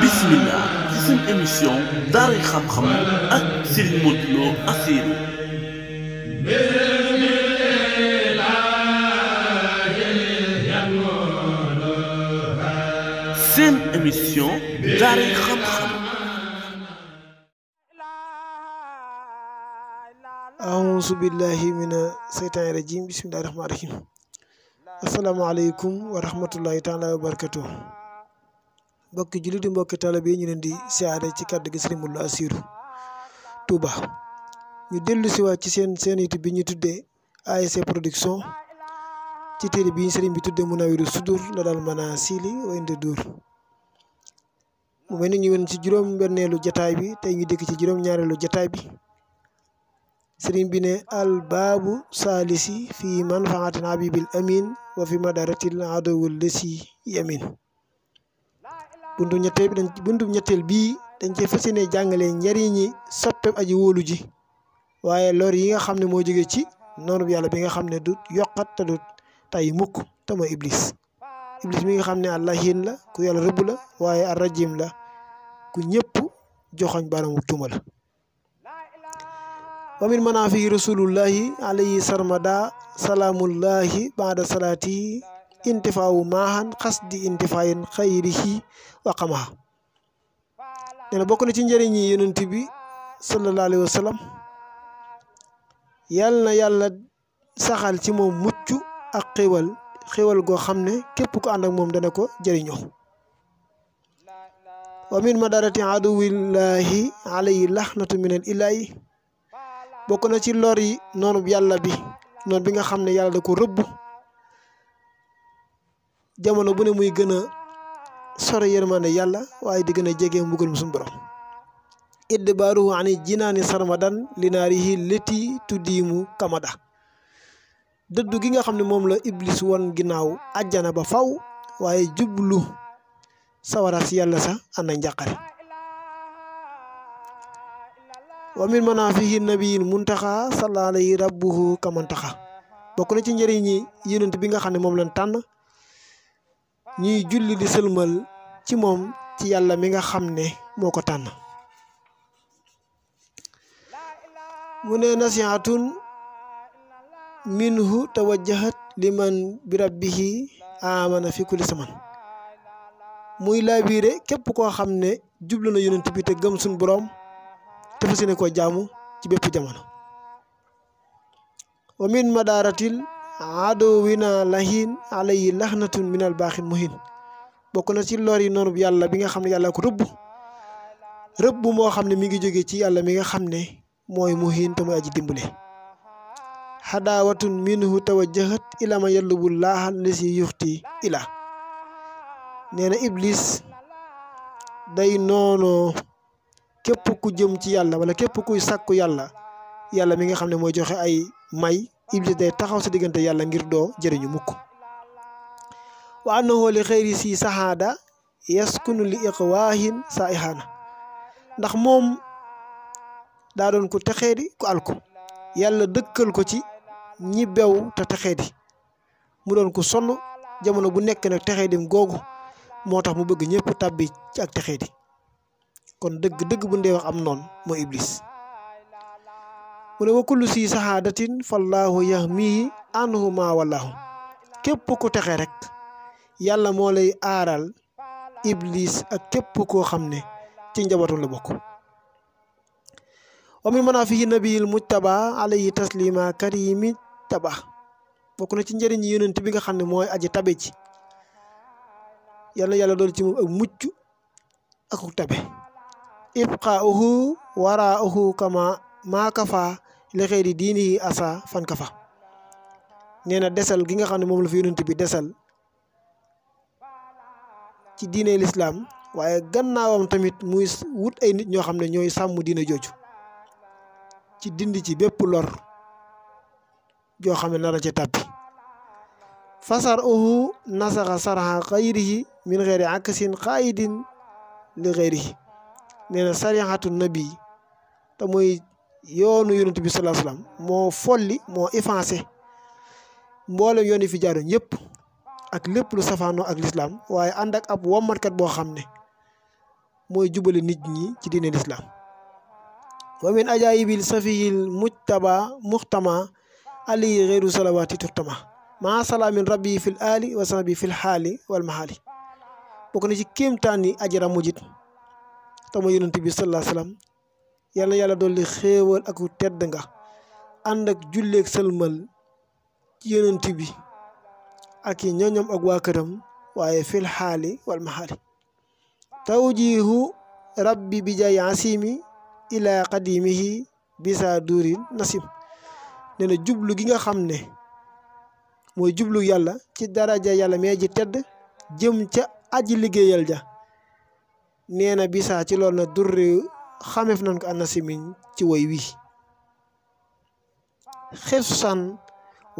bismillah ci seen émission daaray xam-xam ak Serigne Modou Lo Assirou seen émission daaray xam-xam. auzu billahi mina seytaani rajim bismillahi rahmaani rahim asalaamaaleykum wa rahmatullahi taala wa barakatuh mbokki jullit yi mbokki taalibe yi ñu leen di siyaare ci kàddu gi Serigne Modou Lo Assirou Touba ñu dellu si waat ci seen YouTube bi ñu tuddee ASC production ci téere bi Serigne bi tuddee Munawwiru Sudur la daal mën a siili wa indi dur mu mel ni ñu woon ci juróom-benneelu jataay bi tey ñu dikk ci juróom-ñaareelu jataay bi Serigne bi ne al baabu saalisi fi manfaatin habibil amin wa fi madaratil adowul lesi yamin buntu ñetteel bii dañ cee fas yéene jàngale njariñi soppeem aji wóolu ji waaye lor yi nga xam ne moo jóge ci noonu yàlla bi nga xam ne du yokkat te du tay mukk te mooy iblis mi nga xam ne allahin la ku yàlla rëbb la waaye ar rajim la ku ñëpp joxoñ baaramu tuuma la wa min manaafi rasulullahi alayhi sarmada salaamullahi baada salaati intifaawu maahan xasdi intifaayin xayrihi wa xamaha nee na bokk na ci njëriñi yonent bi sallallahu alayhi wa sallam yal na yàlla saxal ci moom mucc ak xéwal goo xam ne képp ko ànd ak moom dana ko jëriñoo wa min madarati aduwillahi alayhi lahnatu min al ilahi bokk na ci lor yi noonu yàlla bi noonu bi nga xam ne yàlla da ko rëbb jamono bu ne muy gën a sore yërmande yàlla waaye di gën a jege mbugal suñu borom idbaaruhu ani jinaani sarmadan linaarihi leti tuddiimu kamada dëddu gi nga xam ne moom la iblis won ginnaaw àjjana ba faw waaye jublu sawara si yàlla sax ànd ak njàqare wa min manaafihi nabiyil muntaxa salla alayhi rabbuhu kamantaxa bokk na ci njëriñ yi yonent bi nga xam ne moom lañ tànn ñuy julli di sëlmal ci moom ci yàlla mi nga xam ne moo ko tànn mu ne nasihatun minhu tawajjahat liman bi rabbihi amana fi kulli zaman muy laabiire képp koo xam ne jublu na yonent bi te gëm suñ boroom te fas yéene koo jaamu ci bépp jamono wa min madaratil adowina lahin alayhi lahnatun min al baaxin muhin bokk na ci lor yi noonu yàlla bi nga xam ne yàlla ko rëbb moo xam ne mi ngi jóge ci yàlla mi nga xam ne mooy muhin te mooy aji dimbale xadaawatun minhu tawajjahat ila ma yallubu laaha lesi yuxti ila nee na iblis day noonoo képp ku jëm ci yàlla wala képp kuy sàkku yàlla mi nga xam ne mooy joxe ay may iblis day taxaw sa diggante yàlla ngir doo jëriñu mukk wa annahu li xëyri si saxaada yaskunu li iqwaahin saa ihaana ndax moom daa doon ko texeedi ku alko yàlla dëkkal ko ci ñi bew te texeedi mu doon ko sonn jamono bu nekk nag texeedim googu moo tax mu bëgg ñëpp tàbbi ci ak texeedi kon dëgg bu ndee wax am noonu mooy iblis mu ne wa kullu si saxaadatin fallahu yahmihi anhu ma wallahu képp ku texe rek yàlla moo lay aaral iblis ak képp koo xam ne ci njabootam la bokk wa min manaafihi nabiyil mujtaba alayhi taslima karimi taba bokk na ci njëriñ yi yonent bi nga xam ne mooy aji tabe ci yàlla dool ci moom ak mucc ak tabe ibqaauhu waraahu kama maa kafa li xëyri diinihi asa fan kafa nee na desal gi nga xam ne moom la fi yonent bi desal ci diine lislaam waaye gannaawam tamit muy wut ay nit ñoo xam ne ñooy sàmm diine jooju ci dindi ci bépp lor joo xam ne nar a ca tàbbi fasar uhu nasaxa sarxa xayrihi min xeyri akasin xaayidin li xeyrihi nee na sarixatu nabi te mooy yoonu yonent bi sallallahu alayhi wasallam moo folli moo effacé mboolem yoon yi fi jaaroon yëpp ak lépp lu safaanoo ak lislaam waaye ànd ak ab wommatkat boo xam ne mooy jubale nit ñi ci diine lislaam wa min ajaayibil safihil mujtaba muxtama ali xeyru salawaati turtama maa salaamin rabbi fil aali wa sahbi fil xaali wal mahaali bokk na ci kéemtaan yi ajara mujjit te mooy yonent bi sallallahu alayhi wasallam yal na yàlla dolli xéewal ak tedd nga ànd ak julleeg sëlmal ci yonent bi ak i ñoñom ak waa këram waaye fil xaali wal mahaali tawjihu rabbi bi jaay asimi ila qadimihi bisa duurin nasim nee na jublu gi nga xam ne mooy jublu yàlla ci daraja yàlla mee ji tedd jëm ca aji liggéeyal ja nee na bisa ci loolu na durri xameef nañ ko anasimin ci woy wi xifsan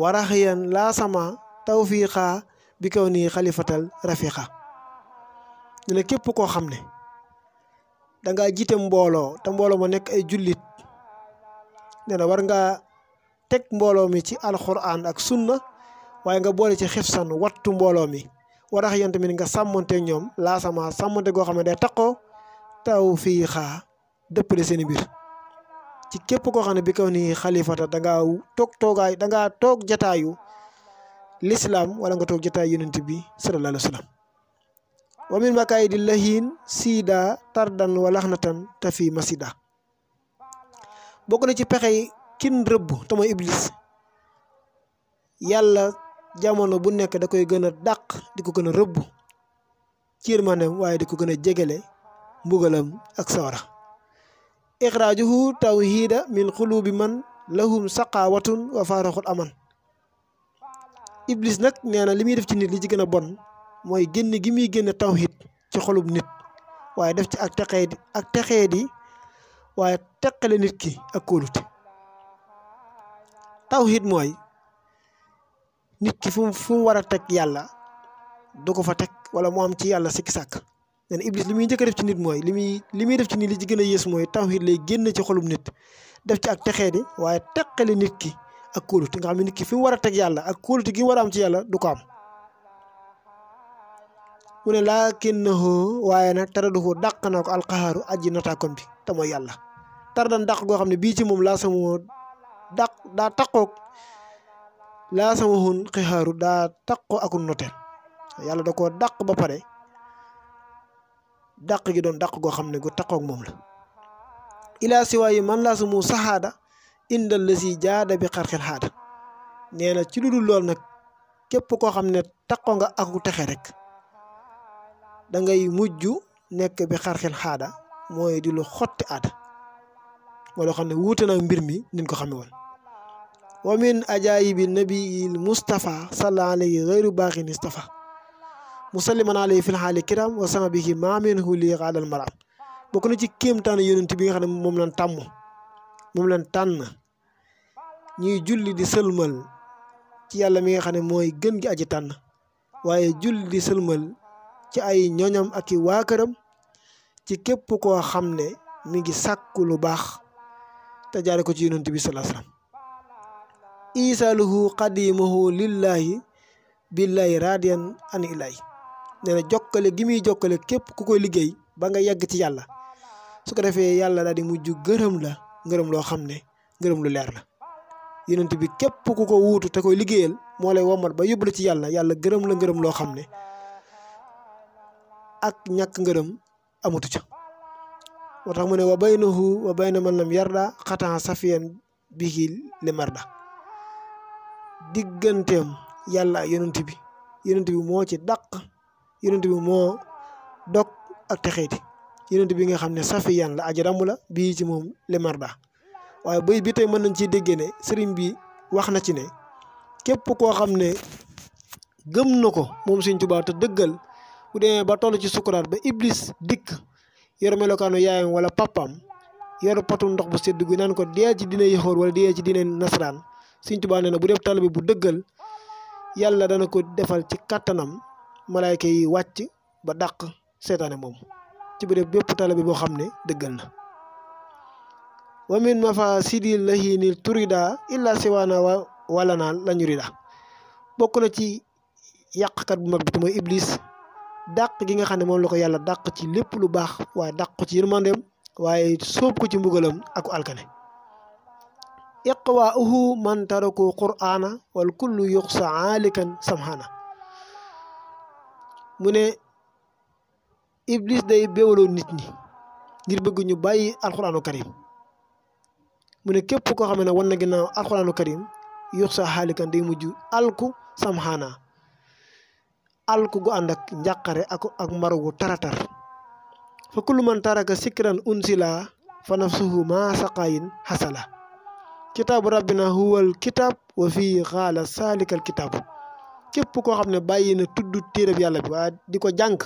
waraxiyan laa sama tawfiqa bi kaw nii xalifatal rafiqa nee na képp koo xam ne danga jiite mbooloo te mbooloo ma nekk ay jullit nee na war nga teg mbooloo mi ci alxuraan ak sunna waaye nga boole ci xifsan wattu mbooloo mi warax yan tamit nga sàmmonte ñoom laa sama sàmmonte goo xam ne day taqoo tawfiqa dëppale seeni mbir ci képp koo xam ne bi kaw nii xalifata dangaa toog jataayu lislaam wala nga toog jataayu yonent bi sallallahu alayhi wa sallam wa min makaayidi lahin siida tardan wa laxnatan tafi masida bokk na ci pexey kin rëbb te mooy iblis yàlla jamono bu nekk da koy gën a dàq di ko gën a rëbb ci yërmandeem waaye di ko gën a jegele mbugalam ak sawara ixraajuhu tawhida min xulubi man lahum saqawatun wa faaraxul aman iblis nag nee na li muy def ci nit li ci gën a bon mooy génn gi muy génn tawhid ci xolub nit waaye def ci ak texee di waaye teqale nit ki ak kóolute tawhid mooy nit ki fu mu war a teg yàlla du ko fa teg wala mu am ci yàlla sikki sàkk nee na iblis li muy njëkk a def ci nit mooy li muy def ci nit li ci gën a yées mooy tawhid lay génn ci xolub nit def ci ak texee di waaye teqale nit ki ak kóolute nga xam ne nit ki fi mu war a teg yàlla ak kóolute gi mu war a am ci yàlla du ko am mu ne laakinnahu waaye nag taraduhu dàq na ko alqahaaru aji notaakoon bi te mooy yàlla tardan dàq goo xam ne bii ci moom laa sama dàq daa taqoog laa sama hun xihaaru daa taqoo akul noteel yàlla da koo dàq ba pare dàq gi doon dàq goo xam ne gu taqoog moom la ilaa siwaayi man laa samu saxaada indal la si jaada bi xarxel xaada nee na ci lu dul lool nag képp koo xam ne taqoo nga aku texe rek da ngay mujj nekk bi xarxel xaada mooy di lu xotti aada moo loo xam ne wuute na mbir mi nin ko xame woon wa min ajaayibi nabiil Mustafa salla alayhi gayru baaxin istafa musalliman alayhi fil xaali kiram wa sama bihi maamin huli xaalal maram bokk na ci kéemtaanu yonent bi nga xam ne moom lañ tànn ñuy julli di sëlmal ci yàlla mi nga xam ne mooy gën gi aji tànn waaye julli di sëlmal ci ay ñoñam ak i waa këram ci képp koo xam ne mi ngi sàkku lu baax te jaare ko ci yonent bi sallallahu alayhi wasallam isaaluhu qadimuhu lillahi billahi radiyan an ilahi nee na jokkale gi muy jokkale képp ku koy liggéey ba nga yegg ci yàlla su ko defee yàlla daal di mujj gërëm la ngërëm loo xam ne ngërëm lu leer la yonent bi képp ku ko wuutu te koy liggéeyal moo lay womat ba yóbbu la ci yàlla gërëm la ngërëm loo xam ne ak ñàkk ngërëm amatu ca moo tax mu ne wa baynahu wa bayna man lam yarda xataa safiyan bihi li marda digganteem yàlla ak yonent bi moo ci dàq yonent bi moo dog ak texeeti yonent bi nga xam ne safiyan la aji ramm la bii ci moom li marda waaye bay bi tey mën nañ ciy déggee ne sëriñ bi wax na ci ne képp koo xam ne gëm na ko moom Sëriñ Tuubaa te dëggal bu demee ba toll ci sukuraat ba iblis dikk yor melokaanu yaayam wala papaam yor patum ndox bu sedd gu naan ko dee ci dina yëxoor wala dee ci dina nasaraan Sëriñ Tuubaa nee na bu def taalibe bu dëggal yàlla dana ko defal ci kàttanam malaayka yi wàcc ba dàq seetaane moom ci bu def bépp taalibe boo xam ne dëggal na wa min mafasidi lahini turida illa siwana wala naa la ñu rida bokk na ci yàqkat bu mag bi te mooy iblis dàq gi nga xam ne moom la ko yàlla dàq ci lépp lu baax waaye dàq ko ci yërmandeem waaye sóob ko ci mbugalam ak alkane iqwaauhu man taraku qur'ana wal kullu yuqsa aalikan samhana mu ne iblis day béewaloo nit ñi ngir bëgg ñu bàyyi alquranu karim mu ne képp koo xam ne wan na ginnaaw alquranu karim yuqsa aalikan day mujj alku samhana alku gu ànd ak njàqare ak maru gu taratar fa kullu man taraka sikran unsila fa nafsuhu ma saqayin hasala kitaabu rabbina huwal kitab wa fii xaala saalikal kitab képp koo xam ne bàyyi na tudd téereb yàlla bi waaye di ko jàng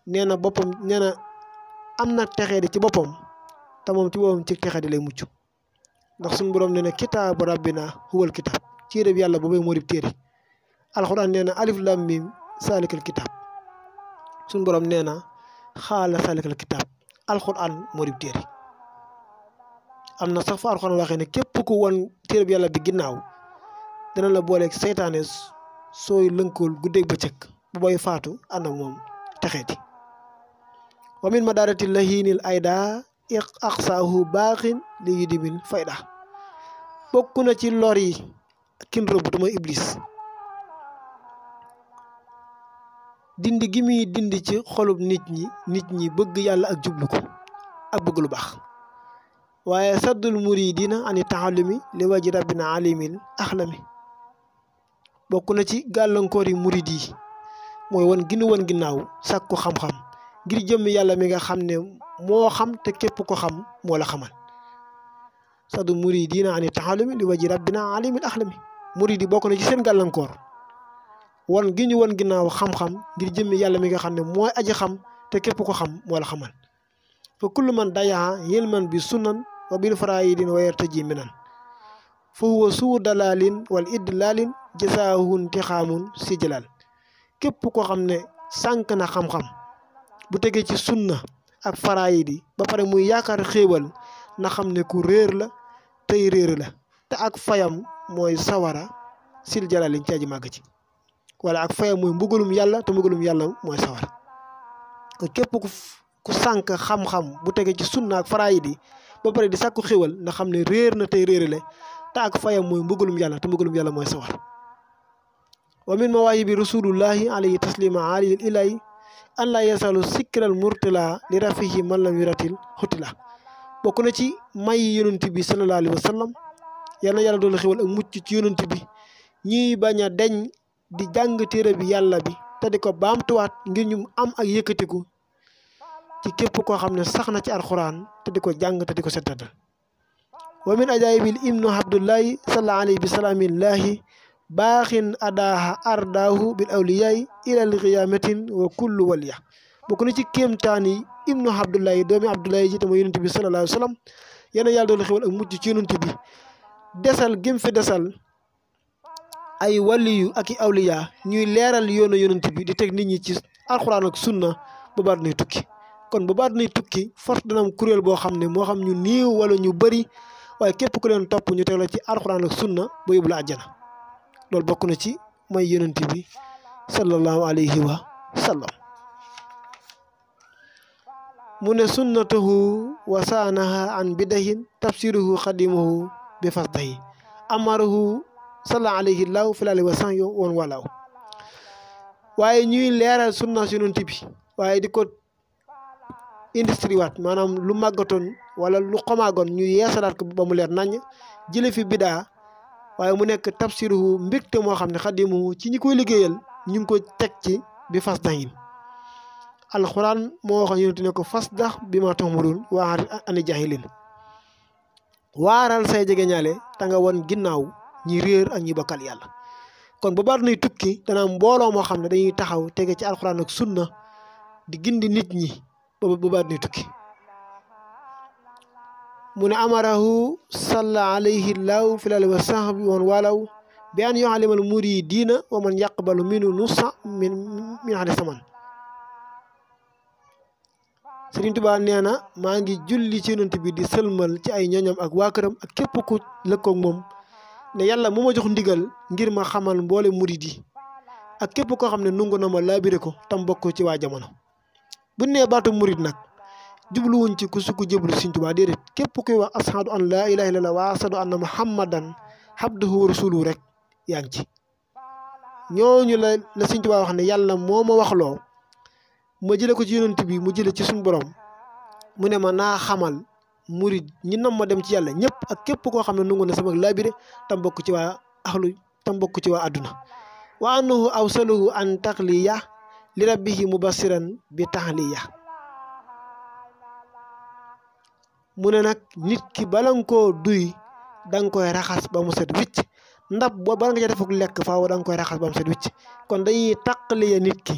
nee na boppam nee na am na texee di ci boppam te moom ci boppam ci texee di lay mucc ndax suñu borom nee na kitaabu rabbina huwal kitab téereb yàlla boobay moo di téere alxuraan nee na alif lam mim saalikal kitab suñu borom nee na xaala saalikal kitab alxuraan moo di téere am na sax fa alxuraan waxee ne képp ku won téereb yàlla bi ginnaaw dana la booleeg seytaane sooy lënkool guddeeg bëccëg bu booy faatu ànd ak moom texeeti wa min madarati lahinil ayda aqsaahu baaxin li yudimin fayda bokk na ci lor yi kin rëbb te mooy iblis dindi gi muy dindi ci xolub nit ñi bëgg yàlla ak jublu ko ak bëgg lu baax waaye saddul muridina ani taxallumi li waji rabbina alimil axlami bokk na ci gàllankoor yi murid yi mooy wan ginnaaw sàkku xam-xam ngir jëmm yàlla mi nga xam ne moo xam te képp ko xam moo la xamal saddul muridina ani taxallumi li waji rabbina alimil axlami murid yi bokk na ci seen gàllankoor wan gi ñu wan ginnaaw xam-xam ngir jëmmi yàlla mi nga xam ne mooy aji xam te képp ko xam moo la xamal fa kullu man dayaa yilman bi sunnan wa bil faraidin wa yartaji minan fa huwa suu dalalin wal idlalin jasaahun tixaamun si jëlal képp ko xam ne sànq na xam-xam bu tegee ci sunna ak faraidi ba pare muy yaakaar xéewal na xam ne ku réer la tey réer la te ak fayam mooy sawara sil jalalin ci aji màgg ci wala ak fayam mooy mbugalum yàlla te mbugalum yàlla mooy sawara kon képp ku sànq xam-xam bu tege ci sunna ak faraayidi ba pare di sàkku xéwal na xam ne réer na tey réerale te ak fayam mooy mbugalum yàlla te mbugalum yàlla mooy sawar wa min mawaahibi rasulullahi alayhi taslima aliyil ilahi an la yasalu sikral murtala li rafihi man lam yuratil xutila bokk na ci may yonent bi sallallahu alayhi wa sallam yal na yàlla doolu xéwal ak mucc ci yonent bi ñuy bañ a deñ di jàng téere bi yàlla bi te di ko baamtuwaat ngir ñu am ak yëkkatiku ci képp koo xam ne sax na ci alxuraan te di ko jàng te di ko settatal wa min ajaayibil ibnu abdullahi salla alayhi bi salaamillahi baaxin adaaha ardaahu bil awliyaay ilal xiyaamatin wa kullu waliya bokk na ci kéemtaan yi ibnu abdullahi doomi abdullahi ji te mooy yonent bi sallallahu alayhi wa sallam yéen a yàlla doolu xewal ak mucc ci yonent bi desal gém fi desal ay waliyu ak i awliya ñuy leeral yoonu yonent bi di teg nit ñi ci alxuraan ak sunna ba baat nay tukki kon ba baat nay tukki force dana am kuréel boo xam ne moo xam ñu niiw wala ñu bëri waaye képp ku leen topp ñu teg la ci alxuraan ak sunna ba yóbbu la àjjana loolu bokk na ci may yonent bi sallallahu alayhi wa sallam mu ne sunnatahu wa saanaha an bidahin tafsiruhu xadimuhu bi fasdahi amarahu salla alayhi law filali wa san yo woon walaaw waaye ñuy leeral sunna yonent bi waaye di ko industrie waat maanaam lu màggatoon wala lu xomaagoon ñu yeesalaat ko ba mu leer naññ jële fi bidaa waaye mu nekk tafsiruhu mbégte moo xam ne xadimuhu ci ñi koy liggéeyal ñu ngi ko teg ci bi fas dahin alxuraan moo waxoon yonent ne ko fas dax bi ma taxmurun waa ani jahilin waaral say jege ñaale te nga won ginnaaw ñi réer ak ñi bokkal yàlla kon bu baat nay tukki dana mbooloo moo xam ne dañuy taxaw tege ci alxuraan ak sunna di gindi nit ñi bu baat nay tukki mu ne amarahu salla alayhi llaw fi lali wa sahbi woon walaw bi an yuallimal muridina wa man yaqbalu minu nusa min hadi saman Sëriñ Tuubaa nee na maa ngi julli ci yonent bi di sëlmal ci ay ñoñam ak waa këram ak képp ku lëkkoog moom ne yàlla moo ma jox ndigal ngir ma xamal mboole murid yi ak képp koo xam ne nungu na ma laabire ko tam bokk ci waa jamono. bu nee baatu murid nag jubluwuñ ci ku sukk jéblu Sëriñ Tuubaa déedéet képp kuy wax ashadu an laa ilaaha illallaah wa ashadu anna muhammadan abduhu wa rasuluhu rek yaa ngi ci ñooñu la Sëriñ Tuubaa wax ne yàlla moo ma waxloo ma jële ko ci yonent bi mu jële ci suñu borom mu ne ma naa xamal murid ñi nam ma dem ci yàlla ñëpp ak képp koo xam ne nungu na sama laabire tam bokk ci waa axlu tam bokk ci waa àdduna wa annahu awsaluhu an taxliya li rabbihi mubassiran bi taxliya mu ne nag nit ki bala nga koo duy da nga koy raxas ba mu set wicc ndab boo bala nga ca defuk lekk faaw da nga koy raxas ba mu set wicc kon dañuy taqliya nit ki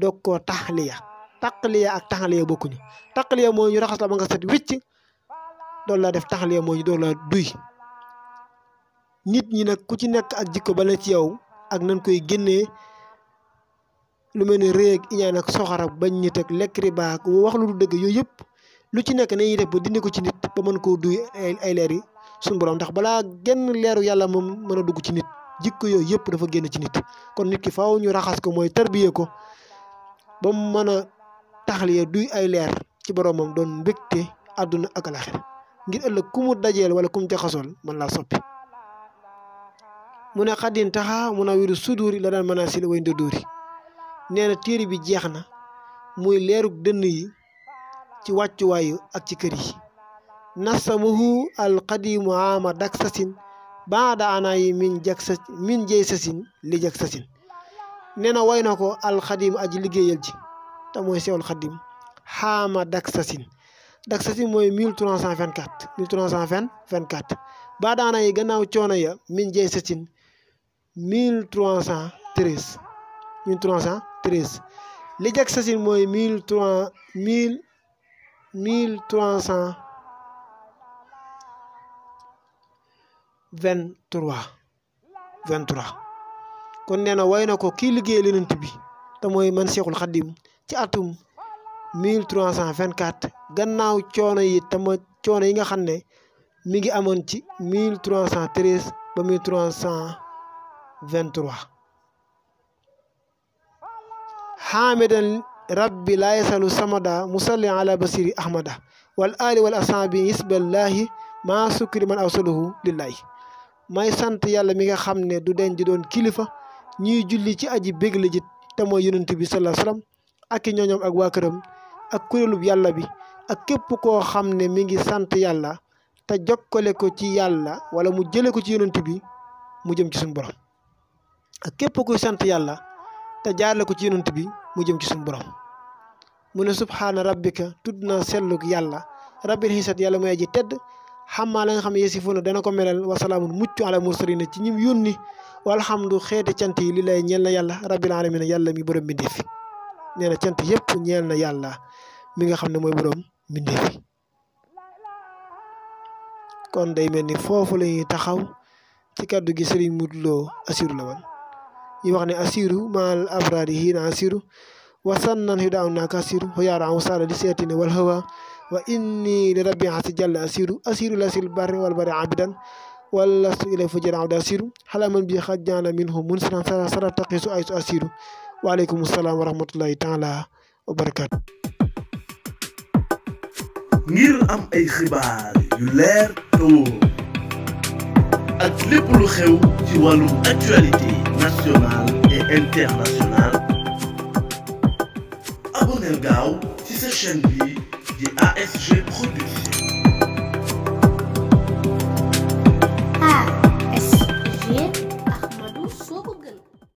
doog koo taxliya ak taxliya bokkuñu. taxliya mooy ñu raxas la ba nga set wicc doolu laa def taxliya mooy ñu doolu la duy nit ñi nag ku ci nekk ak jikko ba la ci yow ak nañ koy génnee lu mel ni réeg iñaan ak soxor ak bañ nit ak lekk riba ak wax lu du dëgg yooyu yëpp lu ci nekk nañuy def ba dindi ko ci nit ba mën koo duy ay leer yi suñu borom ndax balaa genn leeru yàlla moom mën a dugg ci nit jikko yooyu yëpp dafa génn ci nit kon nit ki faaw ñu raxas ko mooy tarbiye ko ba mu mën a taxliya duy ay leer ci boromam doon mbégte àdduna ak alaxira ngir ëllëg ku mu dajeel wala ku mu jaxasool mën laa soppi mu ne xaddin taxa mun a wiru suduuri la daan mën a sil way ndëdóori nee na téere bi jeex na muy leerug dënn yi ci wàccuwaayu ak ci kër yi nasamuhu alqadimu ama dak sasin baada ana yi min jey sasin li jak sasin nee na way na ko alxadim aji liggéeyal ji te mooy sewul xadim xaama dak sasin mooy 1324 ba daana yi gannaaw coono ya min jey sasin 1313 li jak sasin mooy 1323 kon nee na way na ko kii liggéeyal yonent bi te mooy man Seexul Xadim ci atum 1324 gannaaw coono yi coono yi nga xam ne mi ngi amoon ci 1313 ba 1323 xaamidan rabbi laa yasalu samada musalli ala basiri ahmada wal ali wal asaabi isballahi maa sukri man awsaluhu lillahi may sant yàlla mi nga xam ne du den di doon kilifa ñuy julli ci aji bégle ji te mooy yonent bi sallallahu alayhi wasallam ak i ñooñam ak waa këram ak kuréelub yàlla bi ak képp koo xam ne mi ngi sant yàlla te jokkale ko ci yàlla wala mu jële ko ci yonent bi mu jëm ci suñu borom ak képp kuy sant yàlla te jaarle ko ci yonent bi mu jëm ci suñu borom mu ne subhaana rabbika tudd na selluk yàlla rabbil xisat yàlla mooy aji tedd xammaa la nga xam ne yasifuuna dana ko melal wasalaamun mucc ala mursalina ci ñim yónni walhamdu xeeti cant yi li lay ñeel na yàlla rabbil alamina yàlla mi borom mbindeef fi nee na cant yëpp ñeel na yàlla mi nga xam ne mooy borom mbindeef fi kon day mel ni foofu la ñuy taxaw ci kaddu gi sëriñ Modou Lo Assirou la woon ñu wax ne Assirou maal abrari hiina Assirou wasannan hidaa naaka Assirou hoyaara am sala li seetine wal hawa wa inni li rabbi hasi jalla Assirou la sil barri wal bari abidan wallastu ilay fujjara awda Assirou halaman bi xajjana minhu munsiran sara taqisu aysu Assirou waaleykum salaam wa rahmatullahi taala wa barakaatu. ngir am ay xibaar yu leer te wóor ak lépp lu xew ci wàllum actualité nationale et internationale abonneel gaaw ci sa chaîne bi di ASG Production.